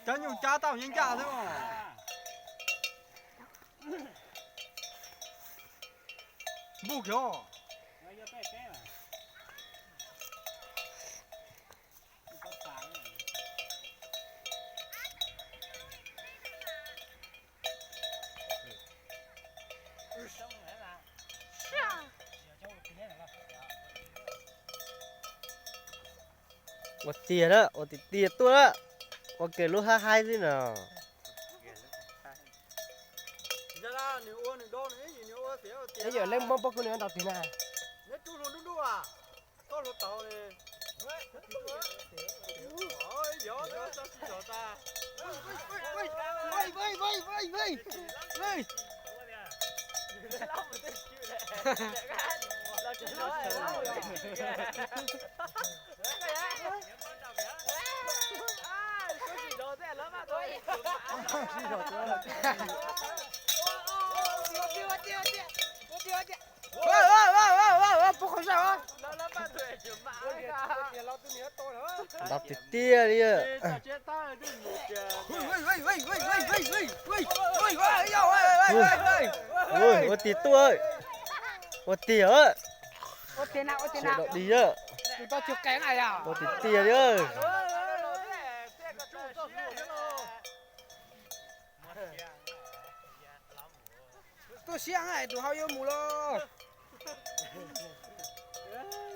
Cov nyuj cab tau nyob ncaj xwb os. Npuj kiag. Ua tiag na, ua tiag tiag tuaj na. Ua ke lub hab haib xwb no. Ib yam leej muab pob kws nws ntaus tig na. Ntaus tiag tiag li. Ua tiag tuaj, ua tiag. Ua tiag na, ua tiag na. Ua tiag tiag li. Tuaj siab heev, tus hau yuav mus los.